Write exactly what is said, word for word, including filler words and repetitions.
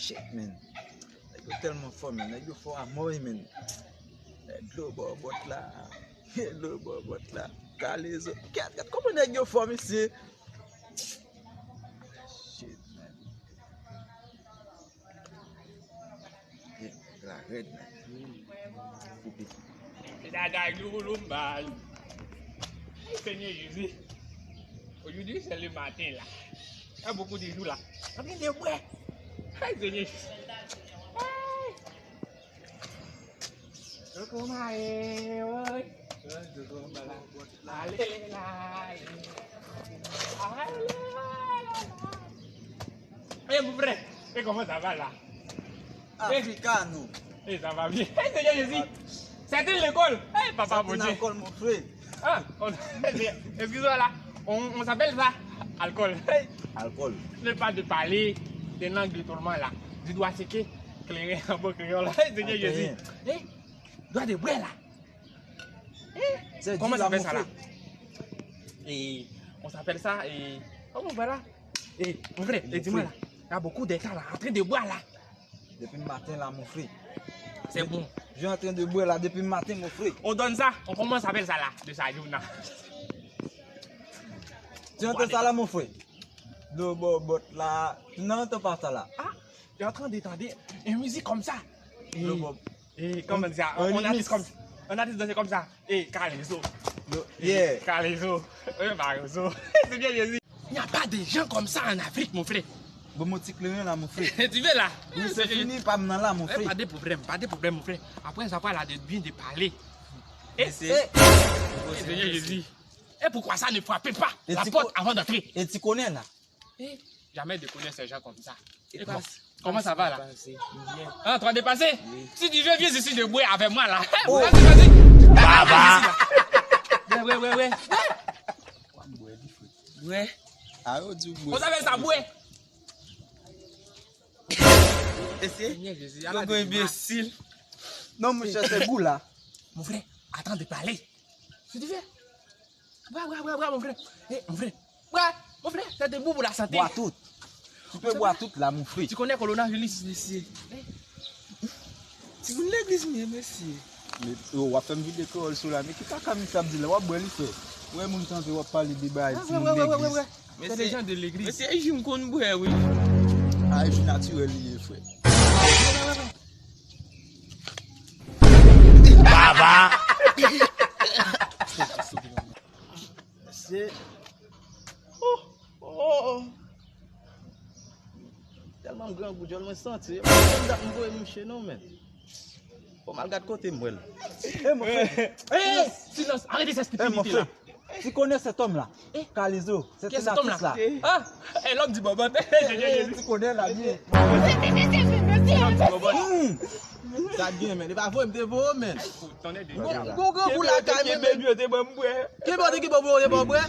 Shit, man. Nèg yo tèlman fò, man. Nèg yo fò a mò, wi, man. Nèg dlo bò bòt la. Dlo bò bòt la. Kalezo. Gad, gad kòman nèg yo fò, mesye. Shit, man. Yeah, la rèd, man. Koupe. Dada Loulou Mbayi. Ay, Senyè Jezi. Aujourd'hui, c'est le matin, là. Il y a beaucoup de jours, là. Anpil de bwè. Ay, Senyè Jezi. Ay. Koko maye, woy. Ale la, ale. Ale la, ale la. E, mon frè, e kòman sa va la? Africano. E, sa va byen. E, Senyè Jezi. Sèten lekòl. E, papa Bondye. Sèten lekòl, mon frè. Ah, on, excusez-moi là. On, on s'appelle ça alcool. Alkòl. Ne pas de parler des langues de tourment là. Je dois checker kleren an bon kreyòl. Senyè Jezi. E, dwa de bwè la. E, kòman sa fè sa la? E, on s'appelle ça, e, kòman bwè la? E, mon frè, e, di mwen la. Il y a beaucoup de cas là, en train de boire là. Depi maten la, mon frè. C'est bon. Je suis en train de boire là depuis matin, mon frère. On donne ça, on commence avec ça là, de sa jouna. Tu entends ça là, mon frère? Dlo bò bòt la. Tu n'entends pas ça là? Ah, je suis en train de tande une musique comme ça. Dlo bò. E, kòman di sa? Un artiste comme, un artiste danse comme ça. E, Kalezo. E, yeah. Kalezo. E, Marozo. Senyè Jezi. Il n'y a pas de gens comme ça en Afrique, mon frère. Bon, mon ti kleren la, mon frè. Tu veux là? Wi, se fini, pa m nan la, mon frè. E, pas de problème, pas de problème, mon frère. Après, ça va là de bien de parler. E, Senyè Jezi. Et pourquoi ça ne frappe pas la porte avant d'entrer? E ti konnen la. E, jamais de connaître ces gens comme ça. E, kòman sa va la? Ah, tu vas dépasser? Si tu veux, viens ici de boire avec moi là. Baba. Bwè, bwè, bwè, bwè. Bwè. A yo di w bwè. Kòman sa fè sa, bwè? Mesye, Senyè Jezi, ala de enbesil. Non, mon chè, se gou la. Mon frè, attends de parler. Si tu veux. Bwè, bwè, bwè, bwè, mon frè. E, mon frè. Bwè, mon frè, c'est bon pour la santé. Bois tout. Tu peux boire tout là, mon frère. Tu connais coronavirus, mesye. Timoun legliz m ye, mesye. Men, yo, w ap fè m vide kreyòl sou la. Men ki kaka misye ap di la? W ap bwè li, frè. Wè, moun tande w ap pale de bagay timoun legliz. C'est des gens de l'église. Mesye, e ji m konn bwè, wi. A, e ji natirèl li ye, frè. Baba! Mesye. Oh, oh, oh. Tèlman m grangou, djòl mwen santi. E pa konn dat m voye mouche non, men. Bon, m al gad kote m wè l. E, mon frè. E, silans, arete sè stipidite la. Ti connais cet homme là. Kalezo, c'est un artiste là. Ah, e lòm di bòbòt. Ti connais la byen. Sa gen, men. E pa voye m te voye, men. Gwo, gwo, gwo, gwo lakay mwen, men. Kenbe yo te ban m bwè. Kenbe yo te, kenbe yo te ban m bwè.